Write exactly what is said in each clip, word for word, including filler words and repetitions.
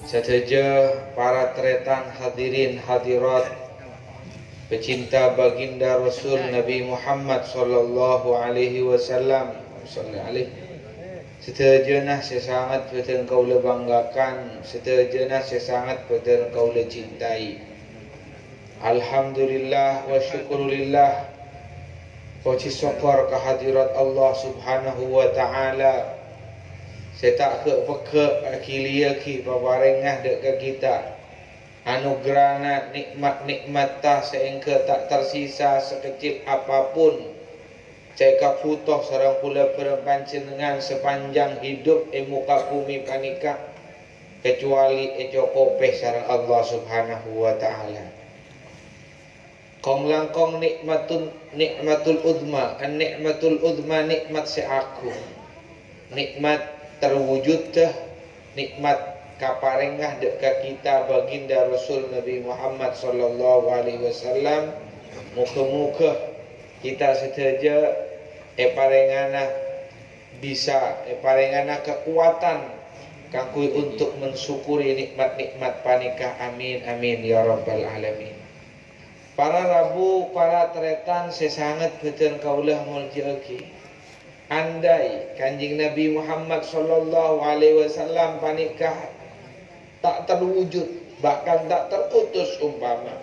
Sadhâjâ para tarètan hadirin hadirat, pecinta baginda Rasul Nabi Muhammad sallallahu alaihi wasallam, shalli alaihi. Sadhâjâna sè sanget bhâdhân kaulâ banggakan, sadhâjâna sè sanget bhâdhân kaulâ cintai. Alhamdulillah wa syukurillah. Pojhi sokkor ka hadirat Allah Subhanahu wa Ta'ala, sè ta' ghâ'-pegghâ' aghiliyaghi paparèngnga dâ' ka kita. Anugrana nè'mat-nè'matta sè èngghâ ta' tarsisa sakejjhep apapun sè èkabhuto sareng kaulâ bhâreng panjhennengngan sapanjhâng hidup è muka bhumè panèka, kacobâli ècokobhi sareng Allah Subhanahu wa Ta'ala. Kong-langkong nè'matun-, nè'matul uzma, an-nè'matul uzma, nè'mat sè aghung. Nè'mat terwujudda, nè'mat kaparèngnga dâ' ka kita baginda Rasul Nabi Muhammad sallallahu alaihi wasallam. Moghâ-moghâ kita sadhâjâ èparèngana bisa, èparèngana kakowadhân kaangghuy untuk mensyukuri nè'mat-nè'mat panèka. Amin, amin, ya rabbal alamin. Para rabu, para tarètan sè sanget bhâdhân kaulâ molja'aghi. Andai Kanjeng Nabi Muhammad sallallahu alaihi wasallam panèka ta' terwujud, bahkan ta' terutus umpama,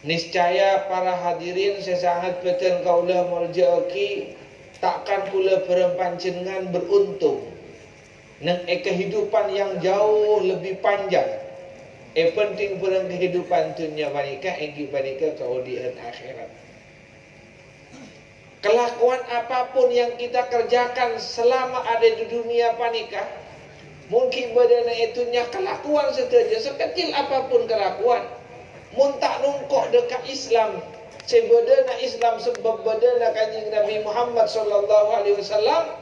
niscaya para hadirin sè sanget bhâdhân kaulâ molja'aghi, ta' kan kaulâ bhâreng panjhennengngan beruntung neng è kehidupan yang jauh lebih panjang èbhânding bhâreng kehidupan dhunnya panèka, èngghi panèka kaodi'ân akhèrat. Kelakuan apapun yang kita kerjakan selama ada di dunia panèka, mon ghi' bâdâna è dhunnya kalakowan sadhâjâ, sakecil apapun kalakowan, mon ta' nongko' dâ' ka Islam, sè bâdâna Islam sabâb bâdâna Kanjeng Nabi Muhammad sallallahu alaihi wasallam,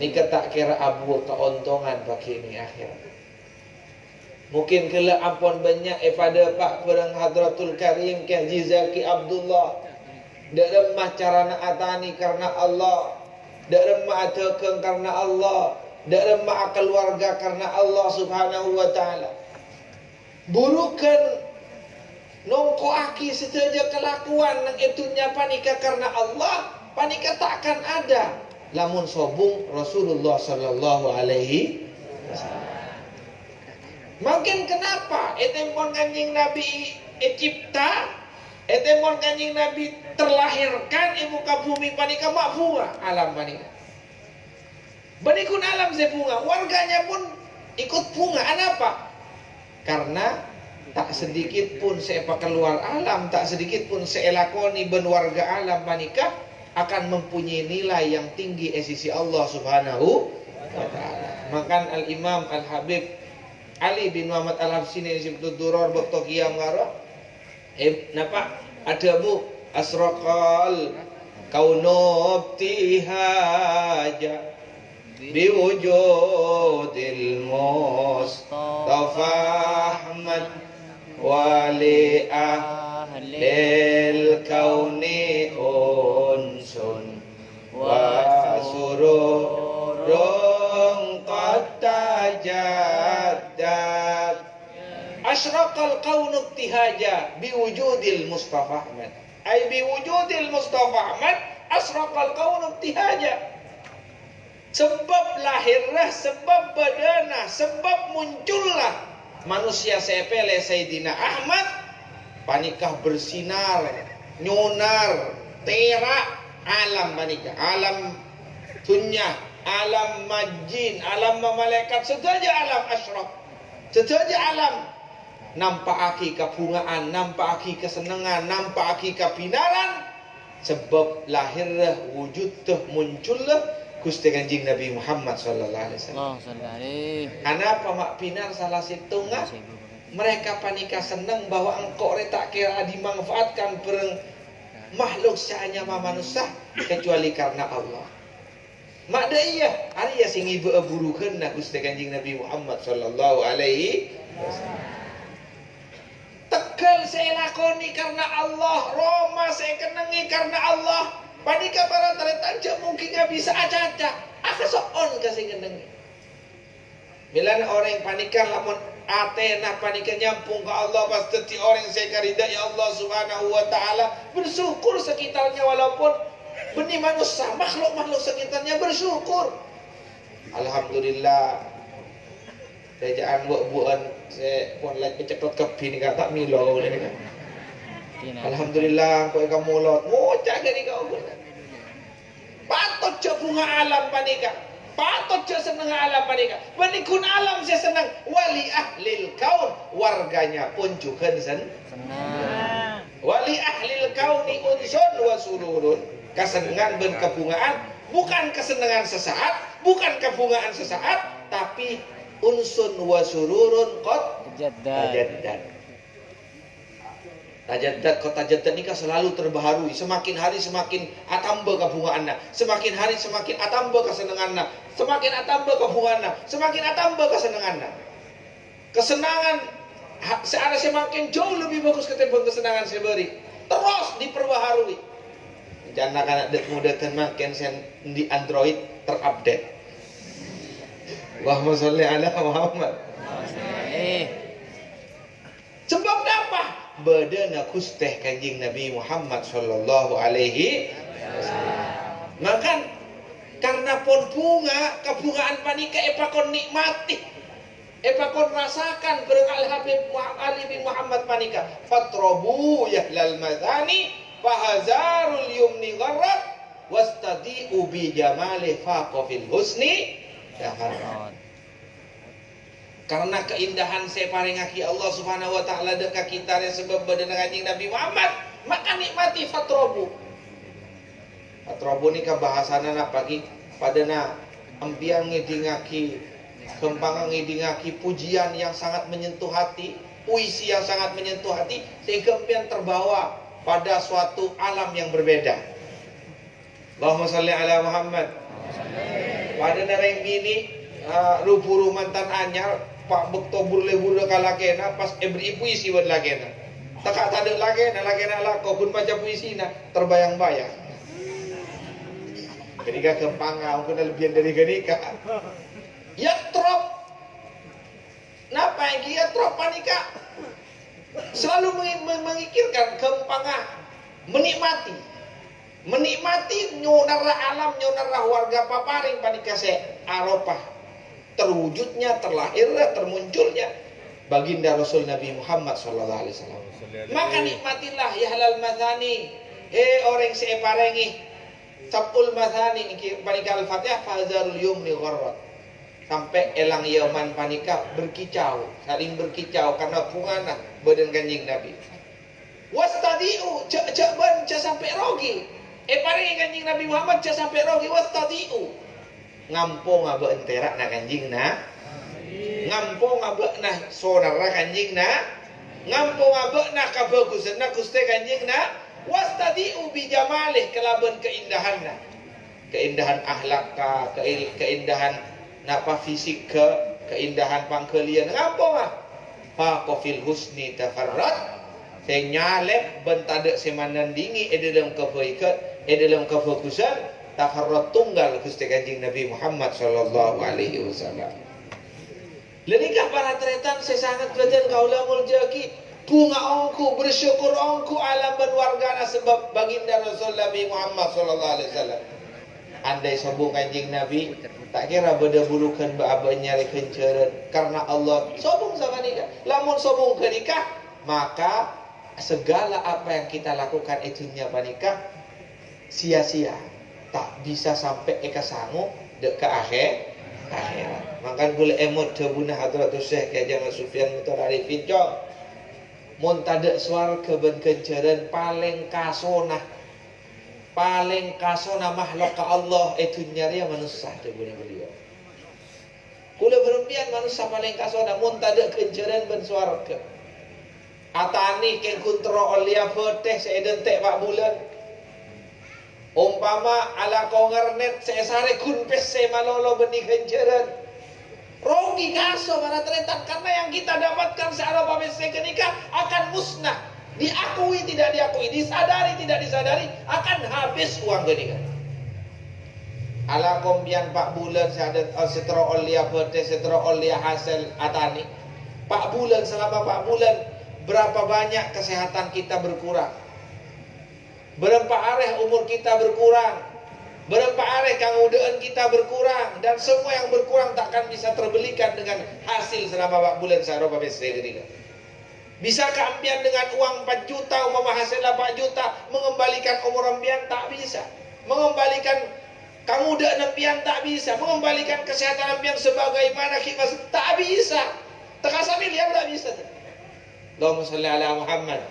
nèka ta' kèra abuwâ kaontongan pagghun è akhèrat. Mungkin ghellâ' ampon bânnya' èpadâpa' bhâreng Hadratul Karim Kè Haji Zaki Abdullah. Dâ' remma carana atanè karna Allah. Dâ' remma adhâghâng karna Allah. Dâ' remma akaluwarga karna Allah Subhanahu wa Ta'ala. Bhurugân nongko'aghi sadhâjâ kalakowan neng è dhunnya panèka karna Allah, panèka ta' kan ada lamon sobung Rasulullah sallallahu alaihi wasallam. Mangkèn kenapa è tempon Kanjeng Nabi ècipta, è tempon Kanjeng Nabi terlahirkan è muka bhumè panèka ma' bhunga alam panèka? Bânnè ghun alam sè bhunga, warganya pun ikut bhunga. Anapa? Karna ta' sedikit pun sè èpakalowar alam, ta' sedikit pun sè èlakonè bân warga alam panèka akan mempunyai nilai yang tinggi è sisi Allah Subhanahu wa Ta'ala. Mangkana Al-Imam Al-Habib Ali bin Muhammad Al-Habsyi neng Sibtud Duror bâkto qiyam karo Ib-, napa? Adhâbu, "Asyraqal kaunu ibtihaja biwujudil Mustafa Ahmad, wa li ahlil kauni unsun wa sururun qad tajaddad." Asyraqal kaunu ibtihaja biwujudil Mustafa Ahmad. Ay biwujudil Mustafa Ahmad, asyraqal kaunu ibtihaja. Sabâb lahirra, sabâb bâdâna, sabâb munculla manusia sè èpèlè Sayyidina Ahmad, panèka bersinar, nyonar, tèra' alam panèka. Alam dhunnya, alam majin, alam malaèkat, sadhâjâ alam asyraq. Sadhâjâ alam nampa'aghi kabhunga'an, nampa'aghi kasennengngan, nampa'aghi kabhinaran, sabâb lahirra, wujudda, munculla Ghustè Kanjeng Nabi Muhammad sallallahu alaihi wasallam. Allahumma shalli alaihi. Anapa ma' bhinar sala sèttongnga? Mereka panèka senneng bahwa engko' rè ta' kèra dimanfaatkan bhâreng makhluk sè anyama manossa, kecuali karena Allah. Ma' dâ' iyâ, arèya sè ngibâ'â burughânna Ghustè Kanjeng Nabi Muhammad sallallahu alaihi wasallam. Tegghâl sè èlakonè karna Allah, roma sè èkennengngè karna Allah, panèka para tarètan jhâ' mungkin bisa acaca, akaso'on ka sè ngennengngè. Mèlana orèng panèka lamon atèna panèka nyambhung ka Allah, pas dhâddhi orèng sè èkarèdhâi Allah Subhanahu wa Ta'ala, bersyukur sekitarnya, walaupun bânnè manossa, makhluk-makhluk sekitarnya bersyukur. Alhamdulillah. Bâjâ'ân bu-bu'ân sè pon la-, pacèthot kabbhi nèka ta' mèlo kaulâ nèka. Alhamdulillah, engko' èkamolot. Ngoca' ghânèka kaulâ. Patot jhâ' bhunga alam panèka. Patot jhâ' sennengnga alam panèka. Bânnè ghun alam sè senneng. Wa li ahlil kaun, warganya pun jhughân sen-, Senneng. Wa li ahlil kauni unsun wa sururun. Kasennengngan bân kabhunga'an, bukan kasennengngan sesaat, bukan kabhunga'an sesaat, tapi unsun wa sururun qad Tajaddad. Tajaddad. Tajaddad, qad tajaddad nèka selalu terbaharui. Semakin hari semakin atamba kabhunga'anna. Semakin hari semakin atamba kasennengnganna. Semakin atamba kabhunga'anna. Semakin atamba kasennengnganna. Kasennengngan ha-, sè arè sè mangkèn jauh lebih bagus katèmbhâng kasennengngan sè bâri'. Terros diperbaharui. Jhâ' na'-kana' dâ'-modâ' mangkèn sè di Android terupdate. Allahumma sholli ala Muhammad. Eh. Sebab napa? Bâdâna Ghustè Kanjeng Nabi Muhammad sallallahu alaihi wasallam. Mangkana, karna pon bhunga, kabhunga'an panèka èpakon nikmati. Èpakon rasakan bhâreng Al-Habib Muha-, Ali bin Muhammad panèka. "Fatrobu yahlal mazani, fahazarul yumni gharrat, wastadi'u bi jamali faqa fil husni tafarrat." Karna keindahan sè èparèngaghi Allah Subhanahu wa Ta'ala dâ' ka kita rè sabâb bâdâna Kanjeng Nabi Muhammad, maka nikmati fatrobu. Atrobu nèka bhâsana napa, ghi? Padâna empèyan ngèdingngaghi, ghâmpangnga ngèdingngaghi pujian yang sangat menyentuh hati, puisi yang sangat menyentuh hati, sehingga empèyan terbawa pada suatu alam yang berbeda. Allahumma shalli ala Muhammad. Padâna rèng binè', eh, ru-buru mantan anyar, pa-, bâkto burlè-burlè ka lakèna, pas èberri'i puisi bân lakèna. Tèka' tadâ' lakèna, lakèna alako, ghun maca puisina, terbayang-bayang. Ghânèka ghâmpang, mungkin lebbiyan dâri ghânèka. Yatrob. Napa èngghi yatrob panèka? Selalu mengi-, me-, memikirkan ghâmpangnga menikmati. Menikmati nyonarra alam, nyonarra warga paparèng panèka sè aropa terwujudnya, terlahirnya, termunculnya Baginda Rasul Nabi Muhammad sallallahu alaihi wasallam. Maka nikmatilah ya halal mathani, he orèng sè èparèngè sab'ul mathani, èngghi panèka Al-Fatihah, fahazarul yumni gharrat. Sampè' èlang yâman panèka berkicau, saling berkicau karena bhungana bâdân Kanjeng Nabi. Wastadi'u, jhâ', jhâ' bân, jhâ' sampè' rogi. Èparèngè Kanjeng Nabi Muhammad, jhâ' sampè' rogi, wastadi'u. Ngamponga bâ'na tèra'na Kanjeng Na-, ngamponga bâ'na sonarra Kanjeng Na-, ngamponga bâ'na kabhâghusânna Ghustè Kanjeng Na-, wastadi'u bi jamalih, kalabân kaèndahanna. Kaèndahan akhlakka, kaè-, kaèndahan napa fisikka, kaèndahan pangghâliyân. Ngamponga? Faqa fil husni tafarrat, sè nyalèp bân tadâ' sè manandhingè è dâlem kabhâighân, è dâlem kabhâghusân, tafarrat tunggal Ghustè Kanjeng Nabi Muhammad sallallahu alaihi wasallam. Lha nèka para tarètan sè sanget bhâdhân kaulâ moljâ'aghi, bhunga ongghu, bersyukur ongghu alam bân wargana sabâb Baginda Rasul Nabi Muhammad sallallahu alaihi wasallam. Andai sobung Kanjeng Nabi, ta' kèra bâdâ burughân bâ-, abâ' nyarè ghânjhârân karna Allah. Sobung sapanèka. Lamon sobung ghânèka, maka segala apa yang kita lakukan è dhunnya panèka sia-sia, ta' bisa sampè' èkasango dâ' ka ahè-, ahèrat. Mangkana ghulâ èmot dhâbuna Hadratus Syekh Kyai Haji Ahmad Sufyan Mukhtar Arifin, Cong. Mon tadâ' sowarghâ bân ghânjhârân, palèng kasona, palèng kasona makhluk ka Allah è dhunnya rèya manossa, dhâbuna beliau. Kaulâ bân sampèyan manossa palèng kasona mon tadâ' ghânjhârân bân sowarghâ. Atanè kèng ghun terro ollèya bâtè sè èdentè' pa' bulân. Ompama alako ngernèt sè èsarè ghun pèssè malolo bânnè ghânjhârân. Rogi kaso para tarètan, karena yang kita dapatkan sè aropa pèssè ghânèka akan musnah. Diakui tidak diakui, disadari tidak disadari, akan habis uang ghânèka. Alako empèyan pa' bulân sè adâ-, sè terro ollèya bâdâ, sè terro ollèya hasèl atanè. Pa' bulân, selama pa' bulân, berapa banyak kesehatan kita berkurang? Bârâmpa arè umur kita berkurang, bârâmpa arè kangodâ'ân kita berkurang, dan semua yang berkurang tak akan bisa terbelikan dengan hasil selama pa' bulân sè aropa pèssè ghânèka. Bisakah empèyan dengan uang empat juta, umpama hasèlla empat juta, mengembalikan umur empèyan? Tak bisa. Mengembalikan kangodâ'ân empèyan? Tak bisa. Mengembalikan kesehatan empèyan sebagaimana kita? Tak bisa. Teka samiliar tak bisa. Allahumma shalli ala Muhammad.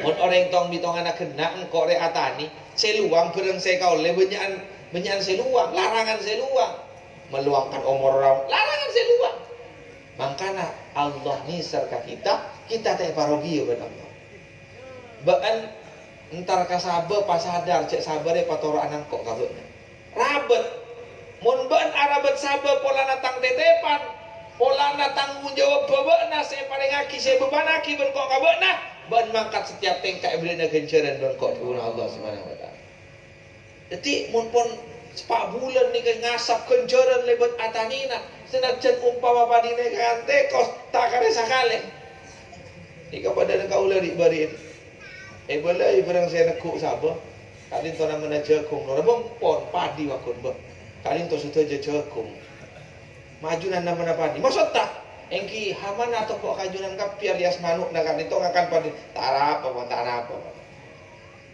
Mon orèng tong-bitonganna ghenna' engko' rè atanè, sè lowang bhârâng sè èkaollè bânnya'an, bânnya'an sè lowang, larangan sè lowang. Meluangkan omor ra-, larangan sè lowang. Mangkana Allah nèser ka kita, kita ta' èparogiyâ bân Allah. Bâ'ân entar ka sabâ pasadar jhâ' sabâ rè patoro'anna engko' ka bâ'na. Rabât. Mon bâ'ân arabât sabâ polana tang tètèpan, polana tanggung jawab bâbâ'na sè èparèngaghi, sè èbhebhânaghi bân engko' ka bâ'na, bâ'ân mangkat satèyap tèngka èbârri'na ghânjhârân bân engko' dhâbuna Allah Subhanahu wa Ta'ala. Dhâddhi, mon pon sapa' bulân nèka ngasap ghânjhârân lèbât atanèna, sanajjhân ompama padina èkantèkos, ta' karè sakalè. Nèka padâna kaulâ ri'-bâri'na. Èbâlâi bhârâng sè ènegghu' sabâ. Ka'dinto namana jhâghung. Lora bâ' pon, padi waghun bâ'. Ka'dinto sadhâjâ jhâghung. Majunan namana padi. Maksodda, èngghi hamana toko' kajunan kabbhi alias mano'na ka'dinto ngakan padi. Ta' arapa, pon, ta' arapa, pon.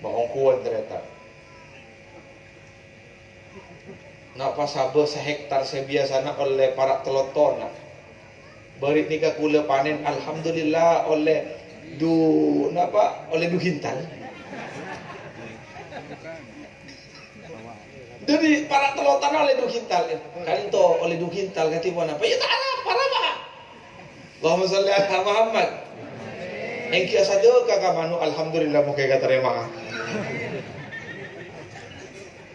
Bâ' ongghuwân tarètan. Napa sabâ sahektar sè biyasana ollè para' tello tonna. Bâri' nèka kulâ panèn, alhamdulillah, ollè du-, napa, ollè du kintal. Dhâddhi, para' tello tonna ollè du kintal. Eh, ka'dinto ollè du kintal, kadhi ponapa? Ya, ta' arapa-rapa. Allahumma shalli ala Muhammad. Èngghi asadhâka ka mano', alhamdulillah, moghâ èkatarèma.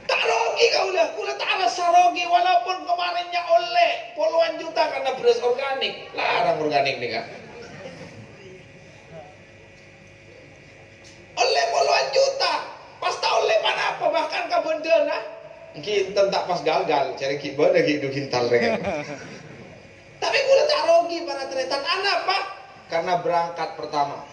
Ta' rogi kaulâ, kaulâ ta' arassa rogi, walaupun kemarinnya ollè polowan juta karena beras organik. Larang organik nèka. Ollè polowan juta, pas ta' ollè pa-napa, bahkan kabândhâna. Èngghi enten ta' pas gagal, jârèya ghi' bâdâ ghi' du kintal rèng. Tapè kaulâ ta' rogi, para tarètan. Anapa? Karena berangkat pertama.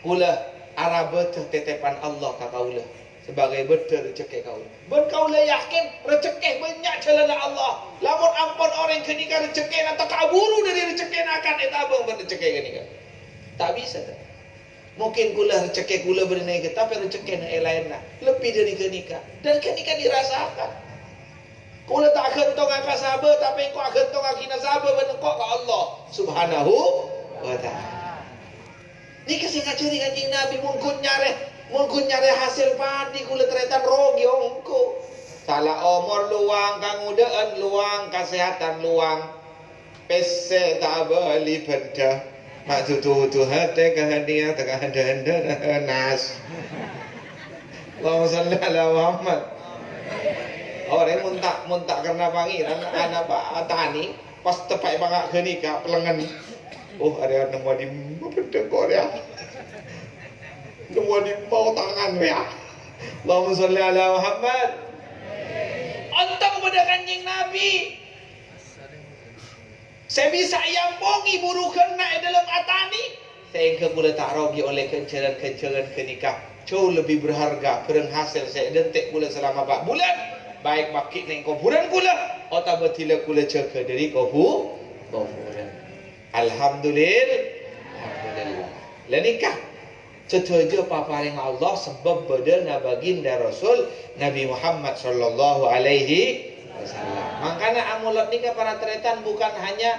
Kaulâ arabâdhâ tètèpan Allah ka kaulâ. Sabâgâi bâdâ rejekkè kaulâ. Bân kaulâ yakin rejekkè bânnya' jhâlânna Allah. Lamon ampon orèng ghânèka rejekkèna ta' kaburu dhâri rejekkèna akan ètabâng bân rejekkè ghânèka. Ta' bisa, ta'? Mungkin kaulâ rejekkè kaulâ bânnè nèka, tapè rejekkèna è laènna lebbi dhâri ghânèka. Dan ghânèka dirasakan. Kaulâ ta' aghântong ka sabâ, tapè engko' aghântongngaghi sabâ bân engko' ka Allah Subhanahu wa Ta'ala. Nèka sè ngajhâri Kanjeng Nabi, mon ghun nyarè, mon ghun nyarè hasèl padi kaulâ tarètan rogi ongghu. Sala omor lowang, kangodâ'ân lowang, kasèhadhân lowang. Pèssè ta' abâli bhândhâ. Ma' dudu-dudu hatè ka hadiah, ta' ka handa-handa, nas. Allahumma shalli ala Muhammad. Orèng mon ta', mon ta' karna Pangèran, anapa, atanè, pas teppa'è panga' ghânèka, pelengngen. Oh, arèya nemmo dimma bhândhâ engko' rèya. Nemmo dimma otangan rèya. Allahumma shalli ala Muhammad. Ontong bâdâ Kanjeng Nabi. Sè bisa èampongè burughânna è dhâlem atanè, saèngghâ kaulâ ta' rogi ollè ghânjhârân-ghânjhârân ghânèka jâu lebbi berharga bhârâng hasèl sè èdhânte' kaulâ salama pa' bulân, baik pagghi' neng kobhurân kaulâ otabâ dhilâ kaulâ jâgâ dhâri kobu-, kobhurân. Alhamdulil-, alhamdulillah. La nèka, sadhâjâ paparèngnga Allah sabâb bâdâna baginda Rasul Nabi Muhammad sallallahu alaihi wasallam. Mangkana amolod nèka para tarètan bukan hanya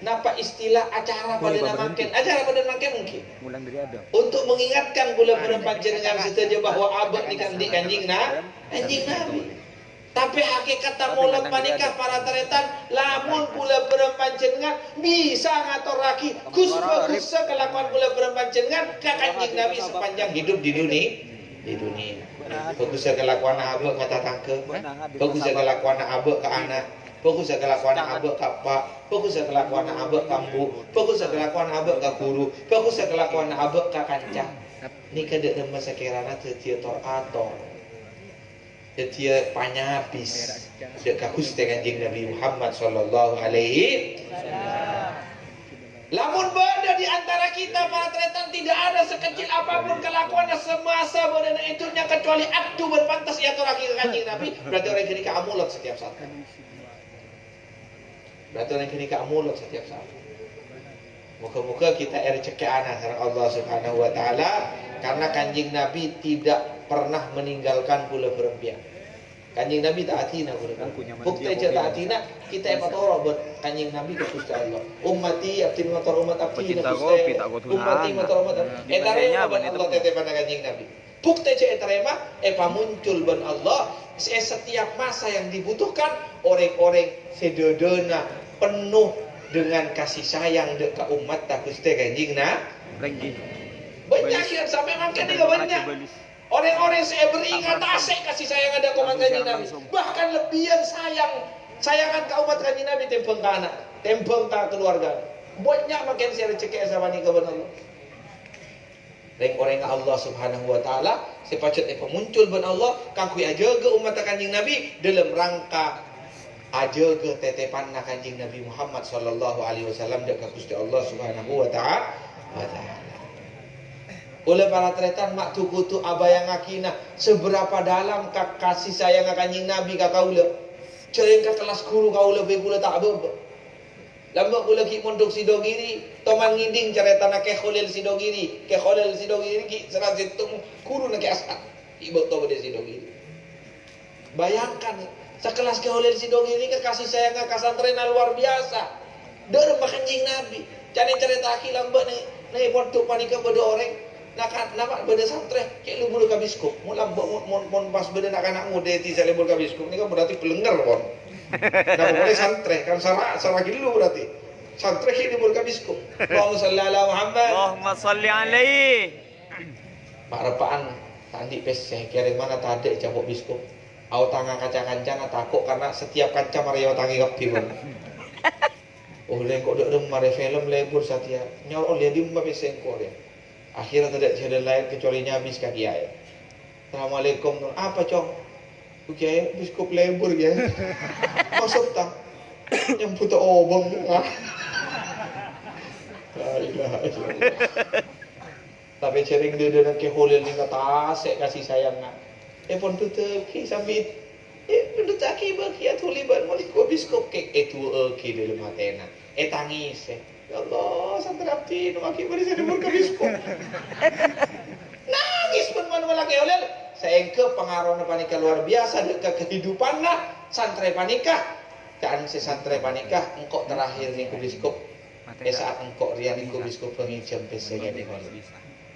napa istilah acara padâna mangkèn. Acara padâna mangkèn mungkin. Untuk mengingatkan kaulâ bân panjhennengngan sadhâjâ bahwa abâ' nèka andi' Kanjeng Na-, Kanjeng Nabi. Tapè hakèkatta molod panèka, para tarètan, lamon kaulâ bân panjhennengngan bisa ngatorraghi ghus-bhâghussa kalakowan kaulâ bân panjhennengngan ka Kanjeng Nabi sapanjhâng hidup di duni-, di dunia. Bhâghussa kalakowanna abâ' ka tatangghâ. Bhâghussa kalakowanna abâ' ka ana'. Bhâghussa kalakowanna abâ' ka eppa'. Bhâghussa kalakowanna abâ' ka embu'. Bhâghussa kalakowanna abâ' ka ghuru. Bhâghussa kalakowanna abâ' ka kanca. Nèka dâ' remma sakèrana dhâddhiyâ tor-ator. Dhâddhiyâ panyabis dâ' ka Ghustè Kanjeng Nabi Muhammad sallallahu alaihi wasallam. Lamun bâdâ di antara kita, para tarètan, tidak ada sekecil apapun kelakuanna semasa bâdâna è dhunnya kecuali adhu bân pantes èatorraghi ka Kanjeng Nabi, berarti orèng ghânèka amolot setiap saat. Berarti orèng ghânèka amolot setiap saat. Moga-moga kita èrejhekkè'ana sareng Allah Subhanahu wa Ta'ala, karena Kanjeng Nabi tidak pernah meninggalkan kaulâ bâreng panjhennengan. Kanjeng Nabi ta' adina kaulâ. Buktè jhâ' ta' adina, kita èpatoro' bân Kanjeng Nabi ka Ghustè Allah. "Ummati, abdhina matoro' ommat abdhina ka Ghustè. Ummati, matoro' ommat abdhina." Ètarèma bân Allah tètèpanna Kanjeng Nabi. Buktè jhâ' ètarèma, èpamoncol bân Allah, è setiap masa yang dibutuhkan, orèng-orèng sè dhâdhâna penuh dengan kasih sayang dâ' ka ommatta Ghustè Kanjeng Na-, bânnya' kèya sampè' mangkèn nèka bânnya'. Orèng-orèng sè èberri' ngatasè kasih sayang dâ' ka ommat Kanjeng Nabi. Bahkan lebbiyân sayang, sayangan ka ommat Kanjeng Nabi tèmbhâng ka ana', tèmbhâng ka kaluwarga. Bânnya' mangkèn sè èrejhekkè'è sapanèka bân Allah. Rèng-orèngnga Allah Subhanahu wa Ta'ala sè pajhât èpamoncol bân Allah kaangghuy ajâgâ ommatta Kanjeng Nabi dâlem rangka ajâgâ tètèpanna Kanjeng Nabi Muhammad sallallahu alaihi wasallam dâ' ka Ghustè Allah Subhanahu wa Ta'a-, wa Ta'ala. Olè para tarètan, ma' du-kodu abhâjângngaghina seberapa dalam ka-, kasih sayangnga Kanjeng Nabi ka kaulâ. Jhâ' rèng ka kellas ghuru kaulâ bhâi kaulâ ta' bâbâ. Lambâ' kaulâ ghi' mondhuk Sidogiri, toman ngèdhing carètana Kè Kholil Sidogiri. Kè Kholil Sidogiri ghi' sèra sèttong ghuruna Kè As'ad. Ghi' bâkto bâdâ Sidogiri. Bayangkan, sakellas Kè Kholil Sidogiri ka kasih sayangnga ka santrèna luar biasa. Dâ' remma Kanjeng Nabi. Can ècarèta'aghi lambâ' nè, nè mondhuk panèka bâdâ orèng. Nah, kan, napa bâdâ santrè, cè' lebur ka biskop. Mula, mon, mon, mon pas bâdâ na'-kana' ngodâ è dhisa lebur ka biskop, nèka berarti bâlengnger, pon. Napa polè santrè, kan sara', sara' ghâllu berarti. Santrè cè' lebur ka biskop. Allahumma shalli ala Muhammad. Allahumma shalli alaihi. Pareppa'an, ta' andi' pèssè, kèrèmanna tadâ' è ca'na biskop. Aotanga ka ca-kancana, tako' karena setiap kanca marè èotangè kabbhi, pon. Oh, lè engko' dâ' remma rè film lebur satèya. Nyoro lè dimma pèssè engko' rè. Akhirnya tadâ' jhâlân laèn kecuali nyabis ka kèyaè. "Assalamualaikum." "Apa, Cong?" "Bu Kèyaè, biskop lebur, Kèyaè." "Maksudta?" "Nyambhuta obâng." La ilaha illallah. Tapè jhâ' rèng dhâdhâna Kè Kholil nèka tasè' kasih sayangnga. Èpon dudhâghi sambi, è, dudhâghi bâgiyân dhuli bân mon èkowa biskop kè, èdu'âghi dâlem atèna. Ètangèsè. "Ya Allah, santrè abdhi no aghi bâri' sè dhâbur ka biskop." Nangès bân manowa la Kè Kholil. Saèngghâ pangarona panèka luar biasa dâ' ka kahidupanna santrè panèka. Ca'na sè santrè panèka, "Engko' terakhir nèko biskop." È sa'at engko' rèya nèko biskop bângèjhâm pèssè kènè' kolo.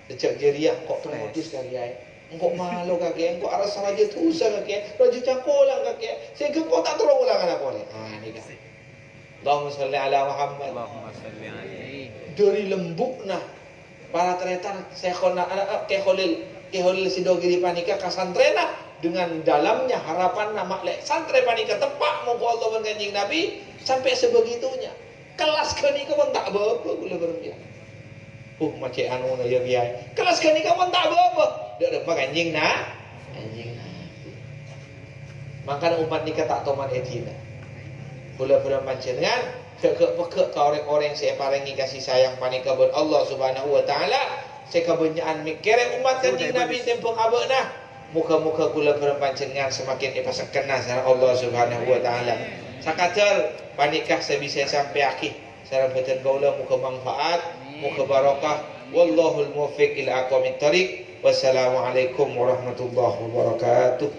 Sejak jârèya engko' todus ka kèyaè. Engko' malo ka kèyaè, engko' arassa rajâ dhusa ka kèyaè, rajâ cangkolang ka kèyaè. Sehingga engko' ta' terro olangana polè. Ah, nèka. Allahumma shalli ala Muhammad. Allahumma shalli alaihi. Dâri lembu'na para tarètan Syekhona, eh, eh, Kè Kholil, Kè Kholil Sidogiri panèka ka santrèna dengan dalamnya harapanna ma' lè santrè panèka teppa' mongghu Allah bân Kanjeng Nabi sampè' sebegitunya. Kellas ghânèka pon ta' bâbâ kaulâ bâreng panjhennengngan. Uh, ma' cè' anona, yâ, Kèyaè. Kellas ghânèka pon ta' bâbâ. Dâ' remma Kanjeng Na-, Kanjeng Nabi. Mangkana ommat nèka ta' toman èdina. Kaulâ bâreng panjhennengngan ghâ'-ghâ' pegghâ' ka orèng-orèng sè èparèngè kasih sayang panèka bân Allah Subhanahu wa Ta'ala, sè kabânnya'an mèkkèrè ommat Kanjeng Nabi tèmbhâng abâ'na. Moghâ-moghâ kaulâ bâreng panjhennengngan samakin èpasekkenna sareng Allah Subhanahu wa Ta'ala. Sakadâr panèka sè bisa èsampèyaghi sareng bhâdhân kaulâ, moghâ manfaat, moghâ barokah. Wallahul muwaffiq ila aqwamit thoriq. Wassalamualaikum warahmatullahi wabarakatuh.